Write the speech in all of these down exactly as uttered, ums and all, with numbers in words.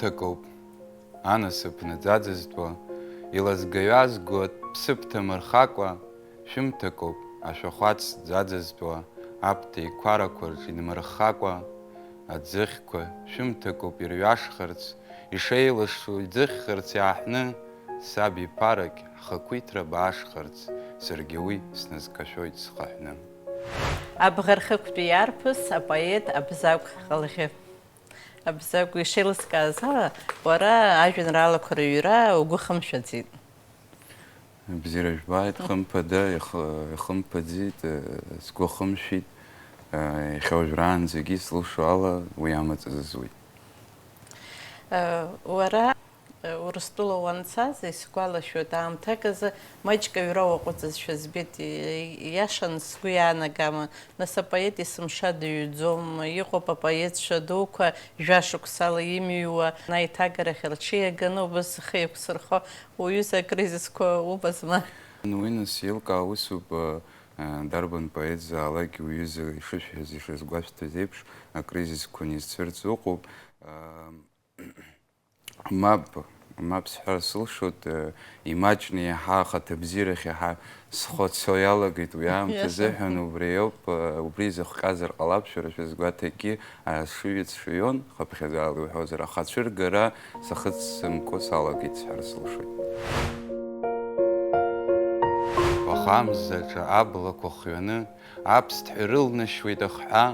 Ҭакоуп, анасыԥ наӡаӡазтәуа, илазгаҩазго ԥсыԥ ҭамырхакәа, шәымҭакоуп, ашәахәац ӡаӡазтәуа, аԥҭа еиқәарақәа рҿы инмырхакәа, аӡыхьқәа шәымҭакоуп ирҩашхарц, ишеилашуа иӡыхьхарц иааҳәны, саб иԥарагь ҳхақәиҭра баашхарц, саргьы уи сназкашәоит схаҳәны. Абӷархықәтәи иарԥыс апоет Абзагә Ҟалӷьы. Абзагә, ишеилыскааз ала, уара ажәеинраалақәа рыҩра угәы хымшәаӡеит. Бзиара жәбааит, хымԥада, ихы-, ихымԥаӡеит, э, сгәы хымшәеит, э, иахьа уажәраанӡагьы слылшо ала уи амаҵ азызуит. Э, уара, э, Урыстәыла уанцаз, исгәалашәоит, аамҭак азы маҷк аҩра уаҟәыҵызшәа збеит, и-, ииашан сгәы иаанагама, нас апоет есымша дыҩӡом, иҟоуп апоетцәа дуқәа жәашықәсала имҩуа, аиҭагарахь рҽеиаганы убас зхы еиқәсырхо уҩыза акризисқәа умазма? Уи нас еилкаау усуп, э, э, дарбан поетзаалак уҩыза ишышәҳәаз, ишазгәашәҭаз еиԥш, акризисқәа анизцәырҵ ыҟоуп. Э, Мап, мап сҳәар сылшоит, э, имаҷны иаҳа ахаҭабзиарахь иаҳа схы цо иалагеит уи аамҭазыҳәан, убри ауп, э, убри изыхҟьазар ҟалап, шәара шәызгәаҭагьы, ашыҩ ацәшәаҩон, хыԥхьаӡала иуҳәозар, аха ацәыргара сахыццымкәа салагеит сҳәар сылшоит. Уаха амзаҿа аблақәа хҩаны, аԥсҭҳәа рылнашьуеит ахҳәа,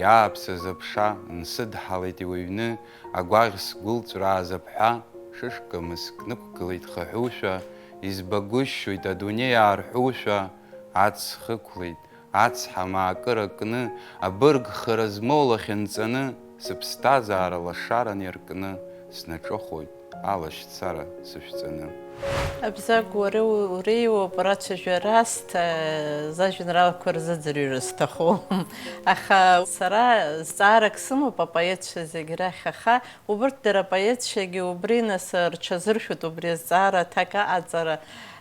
иааԥсаз аԥша нсыдҳалеит иуаҩны, агәаӷь сгәылҵәрааз аԥҳәа, шышкамыск нықәгылеит хаҳәушәа, избагәышьоит адунеи аарҳәушәа, аҵх ықәлеит, ацҳа маакыра кны, абыргхара змоу лахьынҵаны, сыԥсҭазаара лашаран иаркны, снаҿыхәоит алашьцара сышәҵаны. Абзагә, уара у-, уреиуоуп арацәажәара асҭа, зажәеинраалақәа рзыӡырҩра зҭаху. Аха сара зҵаарак сымоуп апоетцәа зегь рахь, аха убырҭ дара апоетцәагьы убри нас рҽазыршәоит, убри азҵаара аҭак аҟаҵара.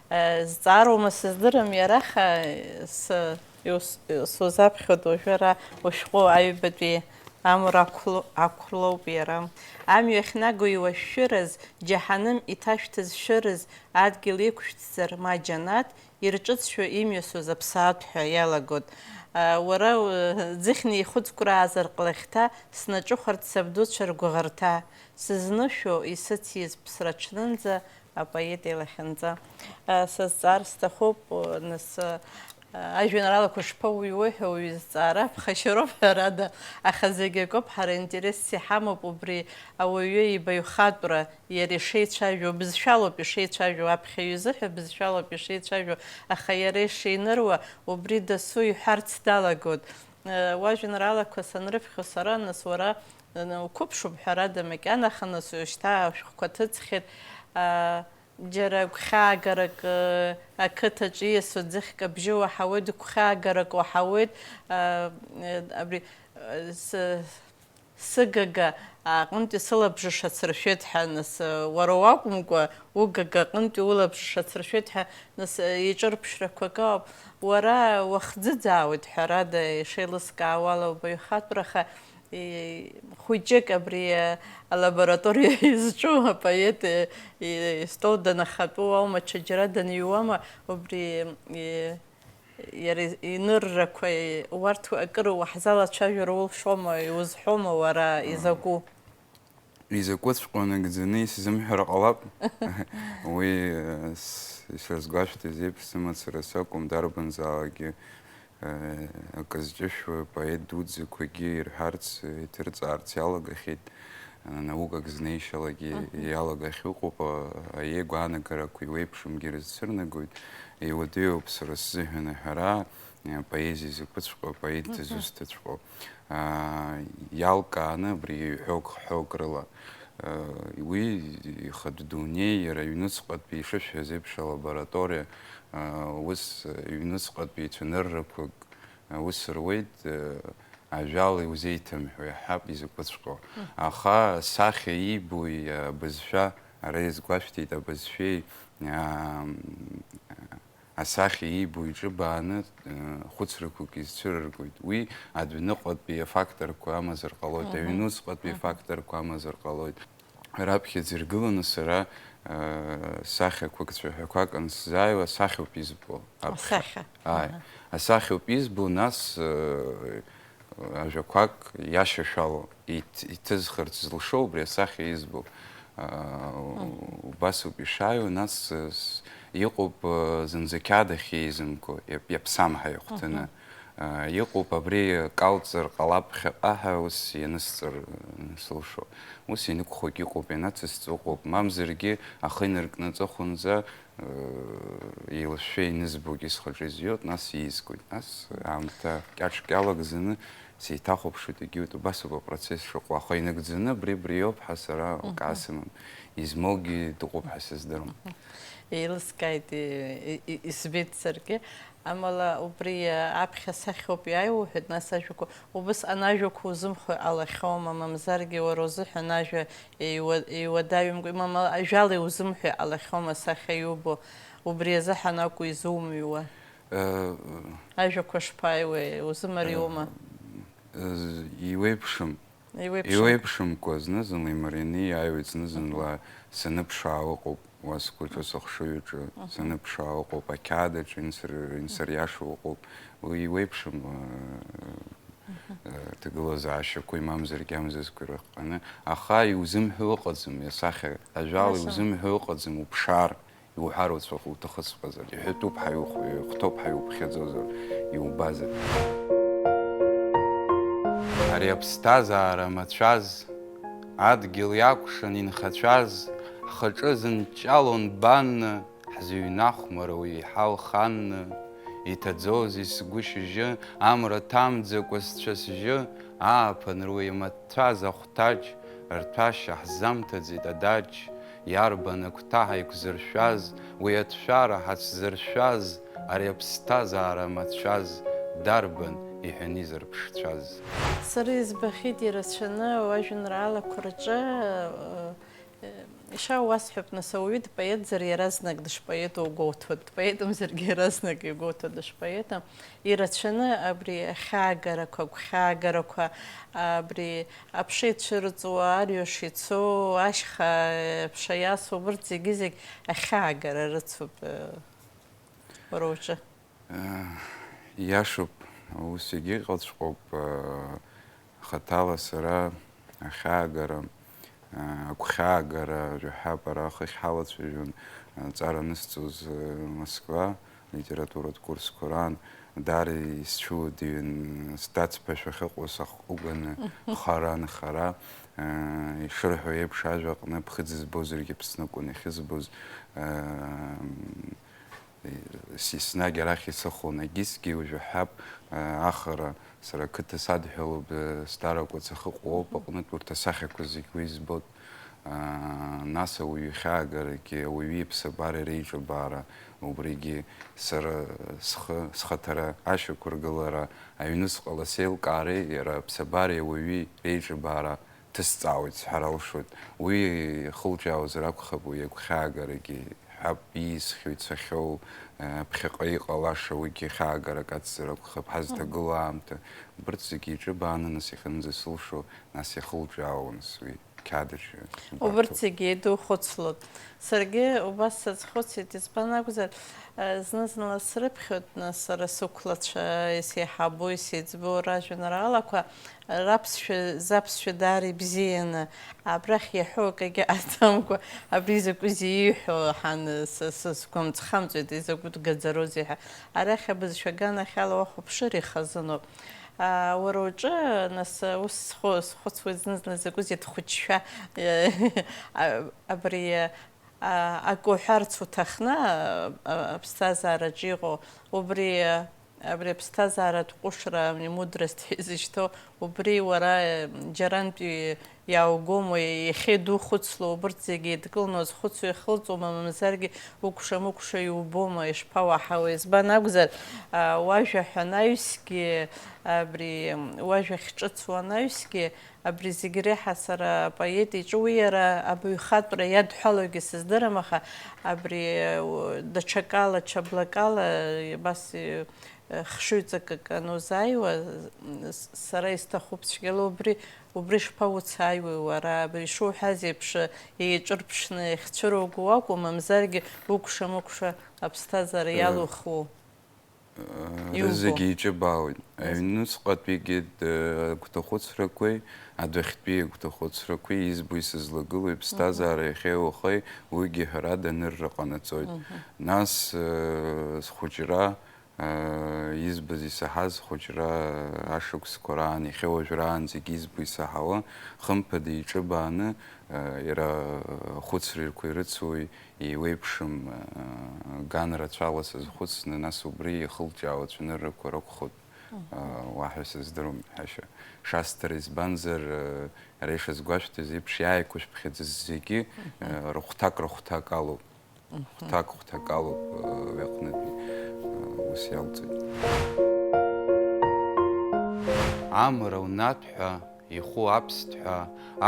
Э, зҵаароума сыздырам, иара аха с-, иус-, сузаԥхьоит уажәы ара ушәҟәы аҩбатәи амра ақәло-, ақәлоуп иара. Амҩа ахьнагоу иуашәшәыраз, џьаҳаным иҭашәҭызшәырыз, адгьыл иқәшәҭзар ма џьанаҭ, ирҿыҵшәо имҩасуаз аԥсаатә ҳәа иалагоит. А, уара, у-, ӡыхьны ихәыҵкәраазар ҟалахьҭа, снаҿыхәарц сабдуцәа ргәыӷырҭа, сызнышәо исыциз ԥсраҽнынӡа апоет илахьынҵа. А, сазҵаар сҭахуп, у-, нас, а, ажәеинраалақәа шԥауҩуеи ҳәа уҩызҵаара ԥхашьароуп, ҳәарада, аха зегь акоуп, ҳара интересс иҳамоуп убри ауаҩы ибаҩхатәра, иара ишеицәажәо, бызшәалоуп ишеицәажәо, аԥхьаҩ изыҳәа бызшәалоуп ишеицәажәо, аха иара ишиныруа, убри дасу иҳәарц далагоит. Э, уажәеинраалақәа санрыԥхьо сара, нас уара, э, уқәыԥшуп, ҳәарада, макьана, аха нас уажәшьҭа ашәҟәқәа ҭыҵхьеит. А, џьара гәхьаагарак, э, ақыҭаҿы ииасуа ӡыхьк абжьы уаҳауеит, гәхьаагарак уаҳауеит, а, э, абри, э, с-, сыгага аҟынтәи сылабжыш ацыршәеит ҳәа, нас, уара уакәымкәа, угага аҟынтәи улабжыш ацыршәеит ҳәа, нас, иҿырԥшрақәак ауп. Уара уахӡыӡаауеит, ҳәарада, ишеилыскаауала, убаҩхатәраха, и-, хәыҷык абри алабораториа изҿу апоет, и-, истол данахатәоу аума, ҽаџьара даныҩуама, убри, и-, Иара иныррақәа, уарҭ акыр уаҳзалацәажәар улшома, иузҳәома уара, изакәу? Изакәыҵәҟьоу нагӡаны исзымҳәар ҟалап. Уи, э, с-, исызгәашәҭаз еиԥш, сымацара сакәым, дарбанзаалакгьы, э, акы зҿышәуа апоет дуӡӡақәагьы ирҳәарц, э, иҭырҵаарц иалагахьеит. Наукак знеишьалагьы Мгм. иалагахьоу ыҟоуп, а, аиеи гәаанагарақәа еиуеиԥшымгьы рызцәырнагоит, иуадаҩуп сара сзыҳәан аҳәара, а, поезиа закәыҵәҟьоу, апоет Мгм. дызусҭаҵәҟьоу, а, иалкааны абри ҩҳәоук-хҳәоук рыла, а, уи ихатә дунеи, иара аҩнуҵҟатәи ишышәҳәаз еиԥш алабораториа, а, ус, а, ҩнуҵҟатәи цәаныррақәак, а, ус руеит, а, ажәала иузеиҭамҳәо иаҳҳәап изакәыҵәҟьоу. Мгм. Аха асахьа иибои абызшәа, ара иазгәашәҭеит абызшәеи, аа, асахьа иибо иҿыбааны, э, хәыцрақәак изцәырыргоит. Уи адәныҟатәи афакторқәа амазар ҟалоит, Мгм. аҩнуҵҟатәи Мгм. афакторқәа амазар ҟалоит. раԥхьаӡа иргыланы сара, э, сахьақәак, цәаҳәақәак ансзааиуа, асахьоуп избо. Аԥхьа. Асахьа. Ааи. Аҳа. Асахьоуп избо, нас, э, ажәақәак иашьашәало, иҭ-, иҭызхырц зылшо убри асахьа избо. Э, Мгм. Убасоуп ишааиуа, нас, э, с-, иҟоуп, э, зынӡа қьаад ахь еизымго, иап-, иаԥсам ҳәа ихәҭаны. Мгм. Иҟоуп, абри калҵыр ҟалап ԥхьаҟа ҳәа ус ианысҵар, сылшо. Ус ианықәхогь ыҟоуп, ианацысҵо ыҟоуп, мамзаргьы ахы инаркны аҵыхәанӡа, еилышәшәа инызбогьы схаҿы изҩоит, нас иизгоит. Нас аамҭа кьаҿк иалагӡаны сеиҭахәаԥшуеит, егьиуеит, убасоуп апроцесс шыҟоу, аха инагӡаны абри, абриоуп ҳәа сара алкаа сымам. Измоугьы дыҟоуп ҳәа сыздырам. Еилыскааит, и-, и-, избеит саргьы. Амала убри аԥхьа сахьоуп иааиуҳәеит, нас ажәақәа, убысҟан ажәақәа узымхәо иҟалахьоума, мамзаргьы уара узыҳәан ажәа еиуа-, еиуадаҩымкәа, имамала ажәала иузымҳәо иҟалахьоума асахьа иубо, убри азыҳәан акәу изумҩуа? Э, Ажәақәа шԥааиуеи, узымариоума? Э, иуеиԥшым. Иуеиԥшым. Иуеиԥшымкәа, зны-зынла имарианы иааиуеит, зны-зынла саныԥшаауа ыҟоуп, уа сгәаҿы, сыхшыҩ аҿы, саныԥшаауа ыҟоуп, ақьаад аҿы инсыр-, инсыриашо ыҟоуп. Уи иуеиԥшым, э, э, ҭагылазаашьақәа имамзаргьы амзызқәа ирыхҟьаны. Аха иузымҳәо ыҟаӡам, иасахьа ажәала Иасо. Иузымҳәо ыҟаӡам, уԥшаар. Иуҳәар уцәахә-, уҭахыҵәҟьазар, иҳәатәуп ҳәа иухәы-, ихәҭоуп ҳәа иуԥхьаӡозар, иубазар. Ари аԥсҭазаара мацәаз, адгьыл иакәшан инхацәаз, ҳхаҿы зынҷҷалон банны, ҳзыҩнахәмаруа иҳалханны, иҭаӡозеи сгәы шьыжьы, амра ҭамӡакәа сцәа-сжьы, ааԥын руаҩы имаҭәаз ахәҭаҷ, рҭәашьа ҳзамҭаӡеит адаҷ, Иарбан агәҭаҳа иқәзыршәаз, уи аҭшәара ҳацәзыршәаз, ари аԥсҭазаара мацәаз, дарбан иҳәан изырԥшцәаз? Сара избахьеит ирацәаны уажәеинраалақәа рҿы, э, э, ишауасҳәап, нас, ауаҩы дпоетзар, иаразнак дышпоету угәоуҭоит, дпоетымзаргьы иаразнак игәоуҭоит дышпоету. Ирацәаны абри ахьаагарақәа, агәхьаагарақәа, абри аԥша ицәырҵуа, арҩаш ицо, ашьха аԥша иасуа, убырҭ зегьы-зегь ахьаагара рыцуп, э, уара уҿы. Э, иашоуп, ус егьыҟаҵәҟьоуп, э, хаҭала сара ахьаагара, э, агәхьаагара жәаҳәап, ара хыхь ҳалацәажәон, э, ҵара анысҵоз, э, Москва. Литературатә курсқәа раан, даара исцәыуадаҩын, сдацԥашәа ахьыҟоу сахҟәыганы, хара, нхара, э, ишырҳәо еиԥш, ажәаҟны ԥхыӡ збозаргьы Аԥсны акәын иахьызбоз, э, с-, еснагь арахь исыхон, егьысгьы уажәы ҳәап, э, ахара Сара ақыҭа садҳәалоуп, э, Старокәац ахьыҟоу ауп аҟнытә урҭ асахьақәа зегь уи збоит. Аа, нас ауаҩы ихьаагарагьы, ауаҩи аԥсабареи реиҿабаара, убригьы сара схы, схаҭара ашьақәыргылара, аҩныҵҟала сеилкаареи иара аԥсабареи ауаҩи реиҿабаара ҭысҵаауеит сҳәар алшоит. Уи ихылҿиаауазар акәхап, уи агәхьаагарагьы. Ҳәап, ииасхьоу, ицахьоу, э, ԥхьаҟа иҟалаша, уигьы хьаагарак ацзар акәхап, ҳазҭагылоу аамҭа, убырҭ зегьы иҿыбааны, нас, иахьынӡасылшо, нас иахылҿиаауа, нас, уи қьадаҿы убарҭоуп. Убырҭ зегьы еидухәыцлоит. Саргьы убас сазхәыцит, избан акәзар, э, зны-зынла срыԥхьоит, нас, сара сықәлацәа, исеиҳабу, исеиҵбу ражәеинраалақәа, Раԥсшәа, заԥсшәа даара ибзианы, абрахь иаҳәо акгьы аҭамкәа, абри закәызеи ииҳәо, ҳан, сы-, сы-, сгәамҵхамҵуеит, изакәытә гаӡароузеи ҳәа. Арахь абызшәа аганахьала уахәаԥшыр ихазыноуп. Аа, уара уҿы, нас, ус схәы-, схәыцуеит зны-зынла закәызеи дхәыҷшәа, а-, абри, а, акы уҳәарц уҭахны, а, а, аԥсҭазаараҿы иҟоу, убри, а, Абри аԥсҭазааратә ҟәышра, амудрость ҳәа изышьҭоу, убри уара, э, џьарантәи иааугома, иахьа идухәыцло, убырҭ зегьы еидкыланы уазхәыцуа ихылҵуама, мамзаргьы укәша-мыкәша иубома, ишԥауаҳауеи? Избан акәзар, а, уажәа ҳәа анаҩсгьы, абри, уажәа ахьҿыцу анаҩсгьы, Абри зегь реиҳа сара апоет иҿы уи иара абаҩхатәра иадҳәалоугьы сыздырам, аха абри, э, даҽакала, ҽа блакала, э, абас, э, Хшыҩҵакык анузааиуа, с-, сара исҭахуп цәгьала убри, убри шԥауцааиуеи уара? Ишуҳәаз еиԥш, еиҿырԥшны иахьцәыруго уакәу, мамзаргьы укәша-мыкәша аԥсҭазаара Э, иалуху? э, Иубо. Рызегьы иҿыбаауеит. Рыз- Аҩнуҵҟатәигьы д-, агәҭахәыцрақәеи, адәахьтәи агәҭахәыцрақәеи, избо исызлагылоу Мгм. иԥсҭазаара иахьеи уахеи, уигьы ҳәарада анырра ҟанаҵоит. Мгм. Нас, э, схәыҷра, избаз исаҳаз хәыҷра ашықәсқәа раан, иахьа уажәраанӡагь избо исаҳауа, хымԥада иҿыбааны, иара ахәыцрақәа ирыцу, еиуеиԥшым, ган рацәала сазхәыцны, нас убри иахылҿиаауа ацәаныррақәа ракәхоит, уаҳа сыздыруам ҳәашьа шасҭара, избанзар, иара ишазгәашәҭаз еиԥш, иааиқәышәԥхьаӡаз зегьы, рыхәҭак-рыхәҭак алоуп. Хәҭак-хәҭак алоуп, уи аҟнытәи, ус иалҵит. Амра унаҭ ҳәа, ихәы аԥсҭ ҳәа,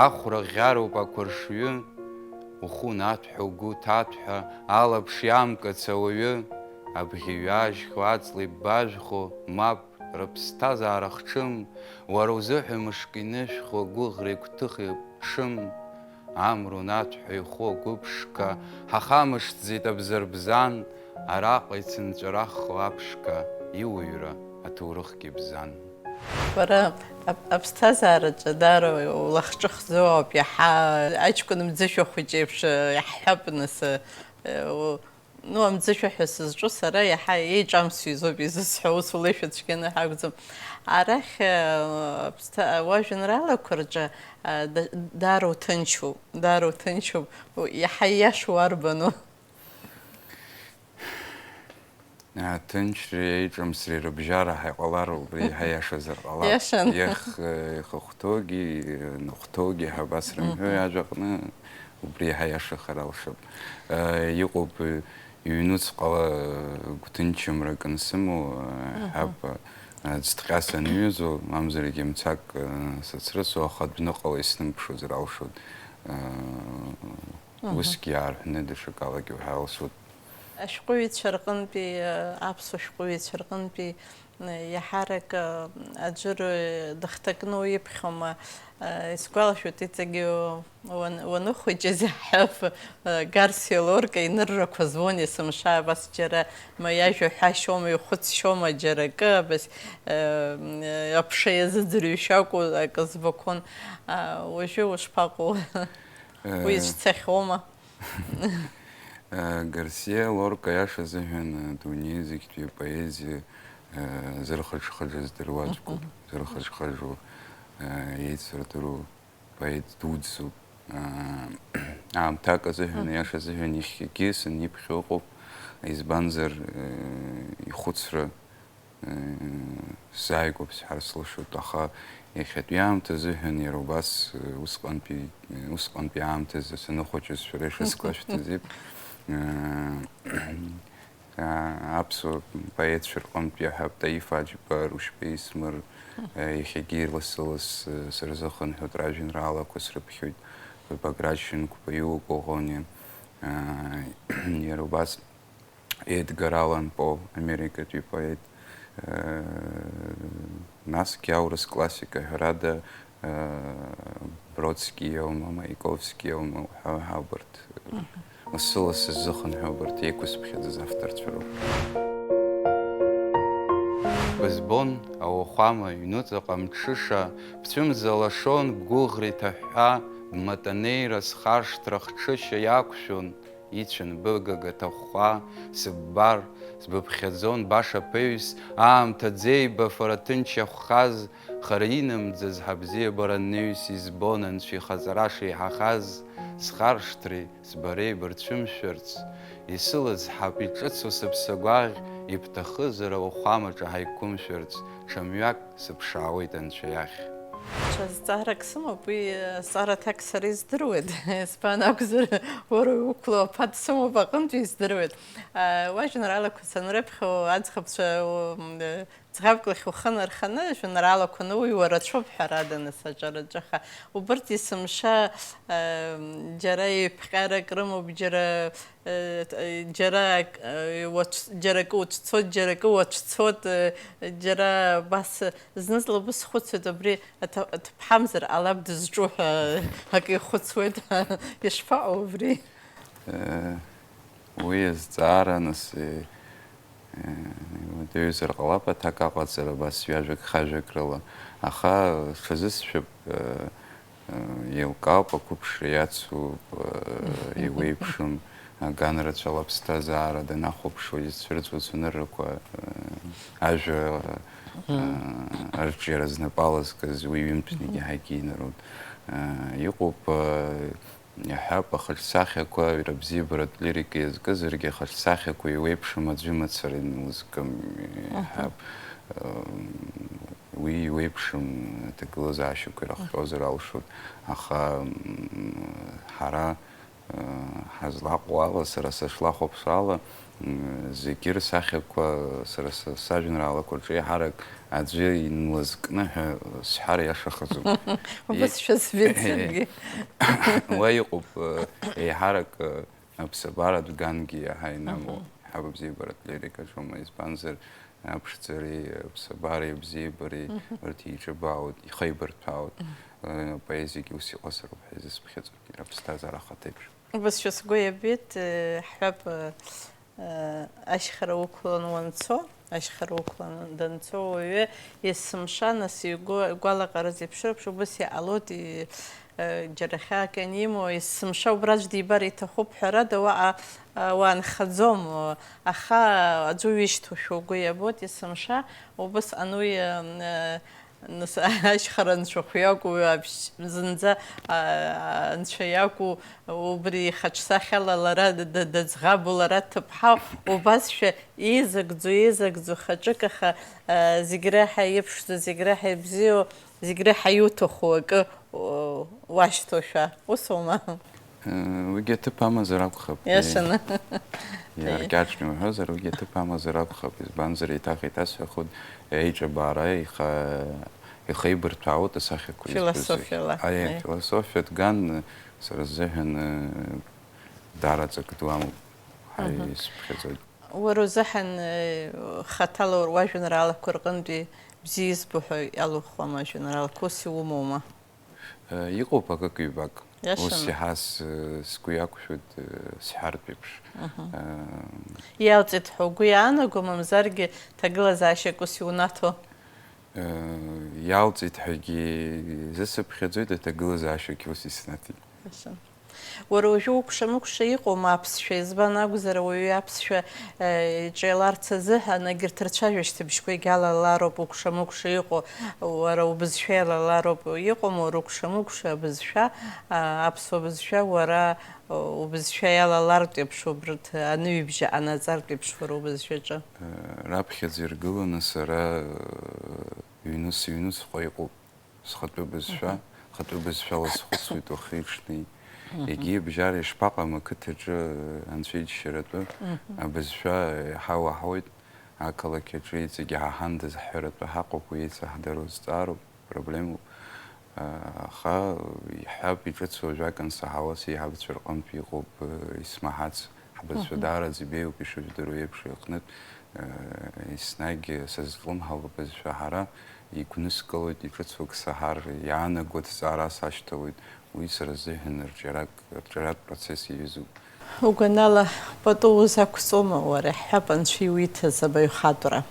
ахәра ӷьароуп ақәыршҩы, ухәы унаҭ ҳәа угәы ҭаҭ ҳәа, алаԥш иамкыц ауаҩы, абӷьы ҩажьхьоу аҵла иббажәхо, мап, рыԥсҭазаара хҽым, уара узыҳәа мышк инышәхуа гәыӷреи гәҭыхеи ԥҽым, амра унаҭ ҳәа ихәы агәыԥшқа, ҳахамышҭӡеит абзарбзан, араҟа ицынҵәарахо аԥшқа, иуаҩра аҭоурыхгьы бзан. Бара ап-, аԥсҭазаараҿы даара улахҿыхӡоу ауп, иаҳа аҷкәын мӡышәа хәыҷ еиԥш иаҳҳәап, нас, э, у-, Ну, амӡышәа ҳәа сызҿу сара иаҳа еиҿамсу изоуп изысҳәо, ус улеишәа цәгьаны ҳакәӡам. Арахь, э, аԥсҭа-, уажәеинраалақәа рҿы, э, да-, даара уҭынчуп, даара уҭынчуп. У-, иаҳа ииашоу арбану? Аҭынчреи аиҿамсреи рыбжьара ҳаиҟалар, убри иаҳа иашазар ҟалап. Иашан. Иах-, э, ихахәҭоугьы, иныҟәҭоугьы ҳәа абас рымҳәои Мгм. ажәаҟны? Убри иаҳа иашахар алшап. Э, иҟоуп, э, иҩнуҵҟала, э, гәҭынчымрак ансымоу, э, Мгм. ҳәап, э, ӡҭҟьа саныҩызоу, мамзаргьы мцак, э, сацрысу, аха адәныҟала иснымԥшуазар алшоит. Э, Мгм. Усгьы иаарҳәны даҽакалагьы уҳәар алшоит. Ашәҟәыҩҩцәа рҟынтәи, э, аԥсуа шәҟәыҩҩцәа рҟынтәи Иаҳарак, э, аӡәыр, э, дыхҭакны уиԥхьома, э, исгәалашәоит, иҵегьы уан-, уаныхәыҷыз иаҳҳәап, э, Гарсиа Лорка иныррақәа збон есымша, абас џьара ма иажәа ҳәашьома, ихәыцшьома џьара акы, абас, э, аԥша иазыӡырҩшьо акәу-, акы збақәон. А, уажәы ушԥаҟоу? Э, Уи ицәцахьоума? Гарсиа Лорка, аиаша азыҳәан, адунеи зегьтәи апоезиа, э, зырхыџхыџыз здыруа аӡәкуп, Мгм. зырхыџхыџуа, э, еицырдыруа поет дуӡӡоуп. Э, аамҭак азыҳәан, Мгм. аиаша азыҳәан иахьагьы саниԥхьо ыҟоуп, избанзар, э, ихәыцра, Сзааигәоуп сҳәар сылшоит, аха иахьатәи аамҭа азыҳәан иара убас, усҟантәи, усҟантәи аамҭазы саныхәыҷыз шәара ишысгәашәҭаз еиԥш, аԥсуа поетцәа рҟынтәи иаҳәап, Таиф Аџьба, Рушьбеи Смыр, иахьагьы лассы-лассы сырзыхынҳәуеит, ражәеинраалақәа срыԥхьоит, Баграт Шьынқәба, Иуа Коӷониа, иара убас Едгар Аллан По, америкатәи поет, э, насгьы аурыс классика, ҳәарада, э, Бродски иоума, Маиковски иоума уҳәа, ҳәа убарҭ, Мгм. лассы-лассы сзыхынҳәуа убарҭ еиқәысԥхьаӡаз авторцәа роуп. Бызбон ауахәама, ҩнуҵаҟа мҽыша, бцәымза лашон, бгәыӷра иҭаҳәҳәа, бматанеира, схаршҭра, хҽышьа иақәшәон. Ицәан быгага ҭахәхәа, сыббар, сбыԥхьаӡон баша ԥеҩс, аамҭа ӡеибафара ҭынч иахәхаз, хара инамӡаз ҳабзиабара анеҩс избон анцәа ихаҵара шеиҳахаз, схаршҭреи сбареи бырцәымшәарц, исылаз ҳап иҿыцу сыԥсагәаӷь, ибҭахызар ауахәамаҿы ҳаиқәымшәарц, ҽа мҩак сыԥшаауеит Анцәа иахь. Ҽа зҵаарак сымоуп, уи азҵаара аҭак сара издыруеит. Избан акәзар, уара уқәлоу аԥа дсымоуп аҟынтәи издыруеит. Уа жәеинраалақәа санрыԥхьо, аӡӷабцәа, м, ӡӷабк лахь ухы нарханы, жәеинраалақәа ануҩуа рацәоуп, ҳәарада, нас, аҿараҿы, аха убырҭ есымша, м, џьара еиԥҟьарак рымоуп, џьара Џьара, џьара акы уцәцоит, џьара акы уацәцоит, џьара абас зны-зынла убыс схәыцуеит, абри аҭ-, аҭыԥҳамзар ҟалап дызҿу ҳәа акы ихәыцуеит. Ишԥаҟоу убри? Уи азҵаара, нас, иуадаҩзар ҟалап аҭак аҟаҵара, абас ҩажәак-хажәак рыла, аха ҽазысшәап, еилкаауп, ақәыԥшра иацуп, иуеиԥшым, аган рацәала аԥсҭазаара данахәаԥшуа изцәырҵуа ацәаныррақәа, ажәа арҿиара знапы алазкыз уи ҩымҭнагьы ҳаигьы инарод. Иҟоуп, иаҳҳәап, ахаҿсахьақәа, иара абзиабаратә лирика иазкызаргьы, ахаҿсахьақәа иуеиԥшым аӡәы имацара инлызкым, иаҳҳәап, уи иуеиԥшым аҭагылазаашьақәа ирыхҟьозар алшоит, аха, м, ҳара, э, ҳазлаҟоу ала, сара сышлахәаԥшуа ала, м, зегьы рсахьақәа сара са-, сажәеинраалақәа рҿы еиҳарак аӡәы инлазкны ҳәа сҳәар иашахаӡом. Убасшәа сбеит саргьы. Уа иҟоуп, э, еиҳарак, э, аԥсабаратә гангьы иаҳа инамоу. Мгм. Ҳаб абзиабаратә лирикаҿоума, избанзар, аԥшӡареи аԥсабареи абзиабареи, мгм, урҭ еиҿыбаауеит, ихеибарҭәаауеит. Мгм. Э, апоезиагьы ус иҟазароуп ҳәа изысԥхьаӡоит, иара аԥсҭазаара ахаҭа еиԥш. Убасшәа сгәы иабеит, э, ҳҳәап, э, э, ашьхара уқәлан уанцо, ашьхара уқәлан данцо ауаҩы есымша, нас игәы, игәалаҟара зеиԥшроуп, убас иҟалоит, и-, э, џьара хьаак анимоу, есымша убра аӡә дибар иҭахуп, ҳәарада, уаҟа, э, уаанхаӡом, аха аӡәы уишьҭоушәа угәы иабоит, есымша убасҟан уи, э, э, Нас ашьхара анцәахә иакәу, аԥшь-, зынӡа, а, анцәа иакәу, убри ихаҿсахьала лара д-, д-, дыӡӷабу, лара дҭыԥҳау, убасшәа еизыгӡо, еизыгӡо хаҿык, аха, а, зегь реиҳа иԥшӡоу, зегь реиҳа ибзиоу, зегь реиҳа иуҭаху акы, о, уашьҭоушәа, усоума? Э, уигьы аҭыԥ амазар акәхап. Иашаны. Иаркьаҿны уҳәозар, уигьы аҭыԥ амазар акәхап, избанзар, еиҭах еиҭасҳәахуеит, еиҿабаара, иха-, ихеибарҭәаауеит асахьақәа изкыз зегьы. Философиала. Аиеи, аиеи. Философиатә ган, сара сзыҳәан, э, даара ҵакы ду амоуп ҳәа, мгм, исыԥхьаӡоит. Уара узыҳәан, э, хаҭала уажәеинраалақәа рҟынтәи бзиа избо ҳәа иалухуама ажәеинраалақәа, ус иумоума? Э, иҟоуп акык-ҩбак. Иашаны. Ус иаҳа с-, сгәы иақәшәоит, э, сҳәартә еиԥш. Мгм. Э, Иалҵит ҳәа угәы иаанаго, мамзаргьы ҭагылазаашьак ус иунаҭо? Э, иалҵит ҳәагьы изысыԥхьаӡоит, аҭагылазаашьагьы ус иснаҭеит. Иашаны. Уара уажәы укәша-мыкәша иҟоума аԥсшәа? Избан акәзар, ауаҩы аԥсшәа, э, иҿиаларц азыҳәан, егьырҭ рцәажәашьҭыбжьқәагь алалароуп, укәша-мыкәша иҟоу, уара убызшәа иалалароуп. Иҟоума уара укәша-мыкәша абызшәа, а, аԥсуа бызшәа, уара, э, убызшәа иалалартә еиԥш, убарҭ аныҩбжьы анаҵартә еиԥш уара убызшәаҿы? Э, раԥхьаӡа иргыланы сара, э, ҩнус-ҩнусҟа иҟоуп. Схатәы бызшәа, мгм, хатәы бызшәала схәыцуеит уахи-ҽни. Мгм. Егьи абжьара ишԥаҟам ақыҭаҿы, анцәа иџьшьаратәы, мгм, абызшәа иаҳа уаҳауеит, ақалақь аҿы иҵегь иҳаҳандаз ҳҳәаратәы ҳаҟоуп, уи еицаҳдыруа зҵаароуп, проблемоуп. Аха иҳәап, иҿыцу ажәак ансаҳауа, сеиҳабацәа рҟынтә иҟоуп, исмаҳац. Ҳбызшәа, мгм, даараӡа ибеиоуп, ишыжәдыруа еиԥш, иҟнытә, э, еснагь сазҿлымҳауп абызшәа ҳара, игәныскылоит, иҿыцу ак саҳар, иаанаго аҭҵаара сашьҭалоит, уи сара сзыҳәан рҿиарак, рҿиаратә процесс иаҩызоуп. Угәанала, пату узақәҵома уара, ҳҳәап, анцәа иуиҭаз абаҩхатәра?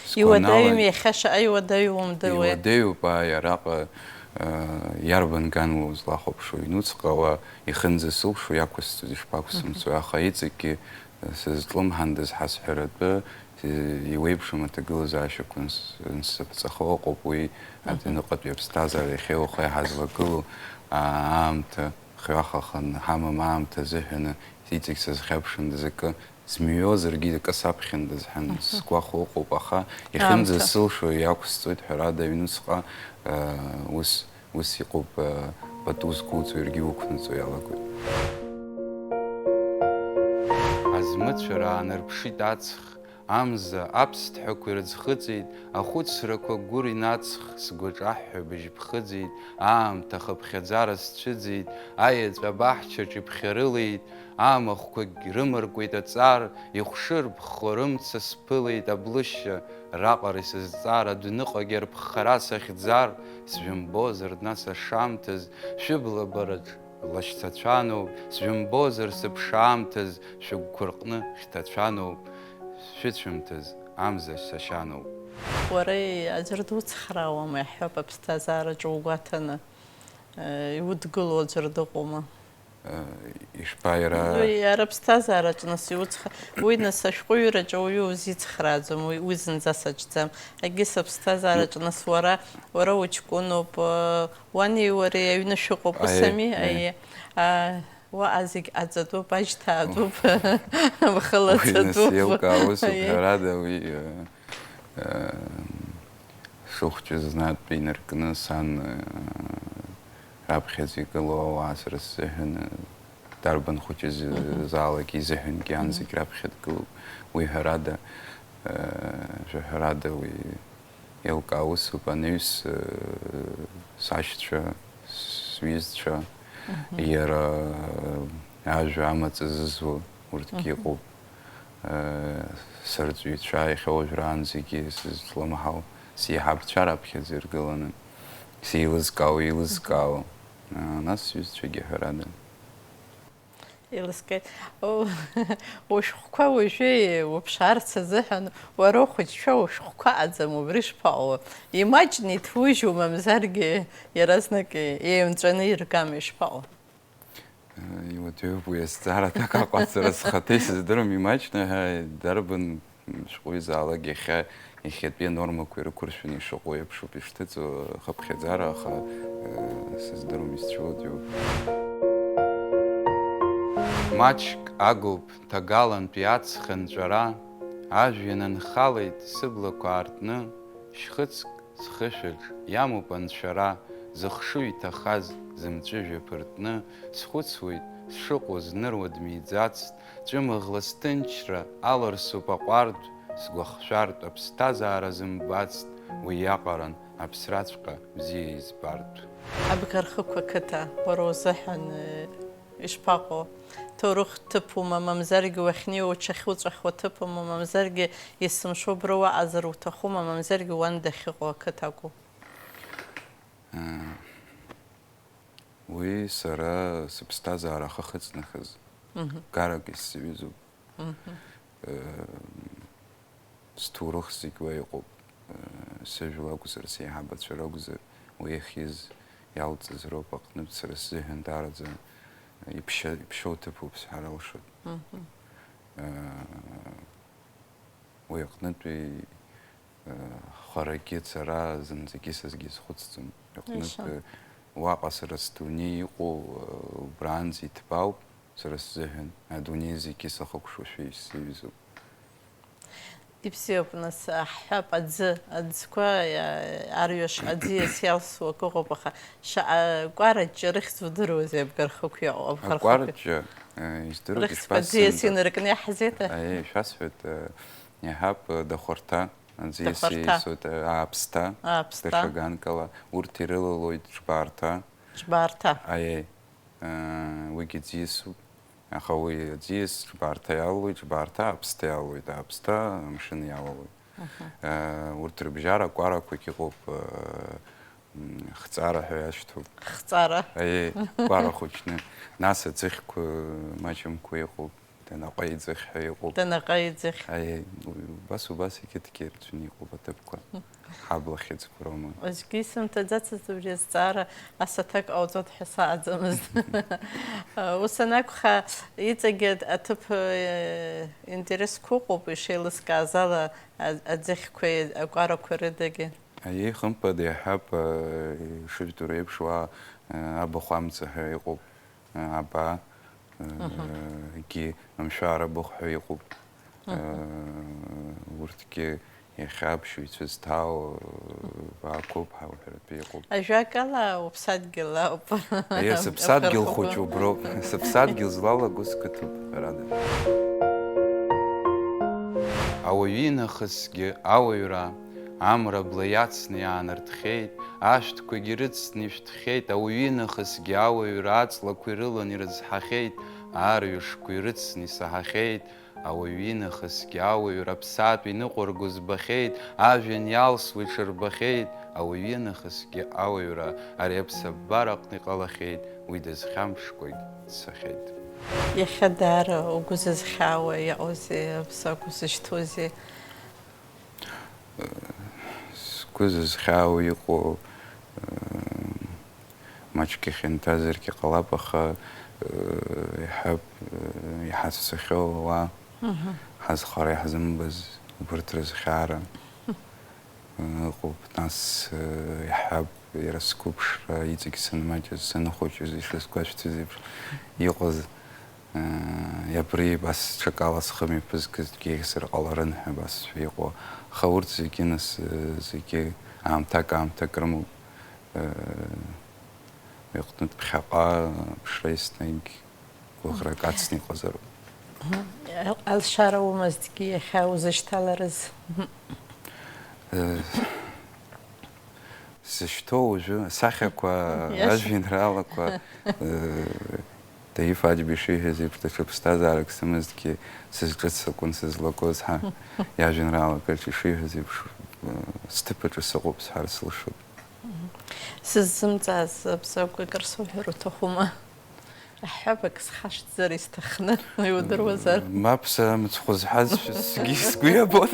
Сгәанала, иуадаҩым иахьа шаҟа иуадаҩу умдыруеи? Иуадаҩуп, ааи, араҟа, э, иарбан ганла узлахәаԥшуа, инуцҟала ихынӡасылшо иақәысҵоит, ишԥақәсымҵои, мгм, аха иҵегьгьы, э, сызҿлымҳандаз ҳазҳәаратәы, э, иуеиԥшым аҭагылазаашьақәа нс-, нсыԥҵахо ыҟоуп уи, мгм, аҩныҟатәи аԥсҭазаара иахьеи уахеи ҳазлагылоу, а-, аамҭа хҩахахан ҳамам аамҭа азыҳәаны, иҵегь сызхьаԥшындаз акы, зымҩуазаргьы акы саԥхьандаз ҳәа, мгм, сгәахәуа ыҟоуп, аха аамҭа ихьынӡасылшо иақәсҵоит, ҳәарада, аҩнуҵҟа, э, ус, ус иҟоуп, э, пату зқәуҵо иаргьы уқәнаҵо иалагоит. Азмыцәара аанарԥшит аҵх, амза, аԥсҭҳәақәа ирыӡхыҵит, ахәыцрақәа гәыр инаҵх, сгәаҿаҳәҳәабжь ԥхыӡит, аамҭа хыԥхьаӡара сцәыӡит, аеҵә абаҳчаҿ иԥхьарылеит, Амахәқәагь рымаркуеит аҵар, ихәшырбхо рымца сԥылеит аблышьа, раҟара исызҵаар адәныҟагь арԥхара сахьӡар, сжәымбозар нас ашамҭаз, шәыблабараҿ лашьцацәаноуп, сжәымбозар сыԥшаамҭаз, шәыгәқәа рҟны хьҭацәаноуп, шәыцәымҭаз амза сашьаноуп. Уара аӡәыр дуцхраауама, иаҳҳәап, аԥсҭазаараҿы угәаҭаны, э, иудгыло аӡәыр дыҟоума? Э, ишԥа иара? Уи иара аԥсҭазаараҿ нас иуцха-, уи нас ашәҟәыҩҩраҿы ауаҩы узицхрааӡом, уи, уи зынӡа саҿӡам. Акгьы сыԥсҭазаараҿ нас уара, уара уҷкәыноуп, э, уани уареи аҩны шәыҟоуп, ус ами? Аиеи. Аиеи. А, уаҟа зегь аҵатәуп, ажьҭаатәуп, бхы лаҵатәуп. Уи нас еилкаауа усуп, аиеи, ҳәарада, уи, э, э, сыхәҷы знатә инаркны сан, э, раԥхьаӡа игылоу ауаа сара сзыҳәан, э, дарбан хәыҷы з-, мгм, заалак изыҳәангьы ан, мгм, зегь раԥхьа дгылоуп. Уи ҳәарада, э, жәаҳәарада уи еилкаа усуп, анаҩс, э, сашьцәа, сҩызцәа, мгм, иара, э, ажәа амаҵ зызуа урҭгьы, мгм, ыҟоуп. Э, сырҵаҩцәа иахьа уажәраанӡагьы сызлымҳау, сеиҳабцәа раԥхьаӡа иргыланы, сеилызкаауа, еилызкаауа, э, нас сҩызцәагьы ҳәарада. Еилыскааит. О, ушәҟәқәа уажәы уԥшаарц азыҳәан, уара ухәыҷқәа ушәҟәқәа аӡам, убри шԥаҟоу? Имаҷны иҭужьу, мамзаргьы иаразнак еимҵәаны иргама, ишԥаҟоу? Иуадаҩуп уи азҵаара, аҭак аҟаҵара схаҭа исыздырам, имаҷны ҳәа дарбан шәҟәыҩҩызаалак иахьа, иахьатәи анормақәа ирықәыршәаны ишыҟоу еиԥшуп ишҭыҵуа ахыԥхьаӡара, аха, э, сыздырам, исцәыуадаҩуп. Маҷк агуп ҭагалантәи аҵх анҵәара, ажәҩан анхалеит сыблақәа аартны, шьхыцк Схышәаҿ иамоуп анцәара, зыхшыҩ иҭахаз зымҵәыжәҩа ԥыртны, схәыцуеит, сшыҟоу зныруа дмиӡацт, ҵәымыӷла сҭынчра аларсуп аҟәардә, сгәахшәартә аԥсҭазаара зымбацт, уиаҟаран аԥсраҵәҟьа бзиа избартә. Абгархықә ақыҭа, уара узыҳәан, э, Ишԥаҟоу? Ҭоурых ҭыԥума, мамзаргьы уахьнеиуа уҽахьуҵәахуа ҭыԥума, мамзаргьы есымша убра уаҟазар уҭахума, мамзаргьы уан дахьыҟоу ақыҭа акәу? Уи сара сыԥсҭазаара ахы ахыҵнахыз, мгм, гарак исзаҩызоуп. Мгм. Э, Сҭоурых зегь уа иҟоуп. Сыжәла акәзар, сеиҳабацәа ракәзар, уи иахьиз иалҵыз роуп аҟнытә сара сзыҳәан даараӡа иԥшьа-, иԥшьоу ҭыԥуп сҳәар алшоит. Мгм. Уи аҟнытәи, харагьы ацара зынӡагьы сазгьы схәыцӡом. Уи аҟнытә, уаҟа сара сдунеи иҟоу, убраанӡа иҭбаауп. Сара сзыҳәан адунеи зегьы сахыкәшошәа исзаҩызоуп. Ибзиоуп, нас, ҳҳәап, аӡы, аӡқәа, иа-, арҩаш аӡиас иалсуа акы ыҟоуп, аха шаҟа кәараҷҷа рыхьӡ удыруазеи, абгархықә иаҟоу, абгархықә? Акәараҷҷа, э, издыруеит, рыхьӡқәа ишԥасымҳәо. Аӡиас инаркны иаҳзеиҭа? Аиеи, ишәасҳәоит, э, иаҳҳәап, э, Дахәарҭа, аӡиас Дахәарҭа. Ииасуеит, э, Ааԥсҭа, Ааԥсҭа. Даҽа ганкала, урҭ ирылалоит Џьбаарҭа. Џьбаарҭа. Аиеи. Уигьы ӡиасуп. Аха уи аӡиас ҿбаарҭа иалалоит, ҿбаарҭа аԥсҭа иалалоит, аԥсҭа амшын иалалоит. Аҳа. Урҭ рыбжьара кәарақәагь ыҟоуп, м, хҵара ҳәа иашьҭоуп. Хҵара. Аиеи, кәара хәыҷны. Нас аӡыхьқәа маҷымкәа иҟоуп, данаҟа иӡыхь ҳәа иҟоуп. Данаҟа иӡыхь. Аиеи, убас, убас егьырҭгьы ирацәаны иҟоуп аҭыԥқәа. Ҳабла хьыӡқәа роума? Аӡәгьы исымҭаӡацызт убри азҵаара, ас аҭак ҟауҵоит ҳәа сааӡамызт. Ус анакәха, иҵегьы аҭыԥ, э, интересқәа ыҟоуп, ишеилыскааз ала, а-, аӡыхьқәеи акәарақәа рыдагьы. Аиеи, хымԥада иаҳҳәап, э, ишыжәдыруа еиԥш, уа, э, абахә амца ҳәа иҟоуп. Абаа, Мгм. Егьи амшәара быхәҳәа иҟоуп. Мгм. Урҭгьы иахьа аԥшьаҩцәа зҭаау, ақәоуп ҳәа уҳәаратәы иҟоуп. Ажәакала, уԥсадгьыл ауп. Аиеи, сыԥсадгьыл хәыҷ уброуп. Сыԥсадгьыл злалаго сқыҭоуп, ҳәарада. Ауаҩы инахысгьы ауаҩра, амра бла иацны иаанартхеит, ашәҭқәагьы рыцны ишәҭхьеит, ауаҩы инахысгьы ауаҩра аҵлақәа ирылан ирызҳахьеит, арҩашқәа ирыцны исаҳахьеит, ауаҩы инахысгьы ауаҩра аԥсаатә иныҟәырго збахьеит, ажәҩан иалсуа иҽырбахьеит, ауаҩы инахысгьы ауаҩра ари аԥсабара аҟны иҟалахьеит, уи дызхьамԥшкәагь дцахьеит. Иахьа даара угәы зызхьаауа иҟоузеи, Абзагә узышьҭоузеи? Сгәы зызхьаауа иҟоу, маҷк ихьанҭазаргьы ҟалап, аха, иаҳҳәап, иҳацәцахьоу ауаа, Мгм. ҳазхара иаҳзымбаз убарҭ рызхьаара, ыҟоуп, нас, иаҳҳәап, иара сқәыԥшра, иҵегь санмаҷыз, санхәыҷыз, ишысгәашәҭыз еиԥш иҟаз, Иабри абас ҽакала схы мҩаԥызгаз дгьеихьзар ҟаларын ҳәа абас иҟоу. Аха урҭ зегьы нас, зегьы аамҭак-аамҭак рымоуп. Уи аҟнытә ԥхьаҟа аԥшра еснагь гәыӷрак ацны иҟазароуп. Алшара умазҭгьы иахьа узышьҭаларыз? Сзышьҭоу уажәы асахьақәа, Иашан. Ажәеинраалақәа, э, Таиф Аџьба ишиҳәаз еиԥш, даҽа ԥсҭазаарак сымазҭгьы, сызҿыц акәын сызлакоз, ҳа, иажәеинраалақәа рҿы ишиҳәаз еиԥш, э, сҭыԥ аҿы сыҟоуп сҳәар слышоит. Сыззымҵааз Абзагә акыр суҳәар уҭахума? Аҳәабак схашҭзар исҭахны, иудыруазар? Мап, са мыцхәы зҳәаз сгьы сгәы иабон.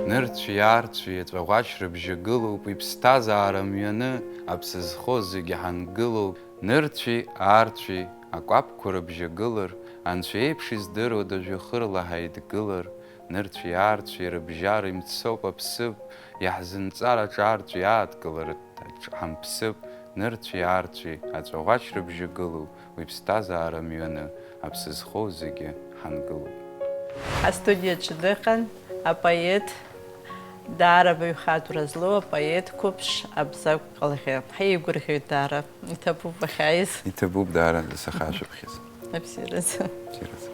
Нырцәи аарцәи аҵәаӷәач рыбжьы гылоуп, уи ԥсҭазаара мҩаны аԥсы зхоу зегьы ҳангылоуп. Нырцәи аарцәи акәаԥқәа рыбжьы гылар, анцәа иеиԥш издыруада жәҩахырла ҳаидгылар? Нырцәи аарцәи рыбжьара имцоуп аԥсыԥ, иаҳзынҵар аҿарҵәи ааҭгыларҭаҿ ҳамԥсып, нырцәи аарцәи аҵәаӷәач рыбжьы гылоуп, уи ԥсҭазаара мҩаны аԥсы зхоу зегьы ҳангылоуп. Ҳастудиаҿы дыҟан апоет, даара абаҩхатәра злоу апоет қәыԥш Абзагә Ҟалӷьы. Ҳаигәырӷьоит даара, иҭабуп уахьааиз. Иҭабуп даара сахашәыԥхьаз. Абзиаразы. Абзиаразы.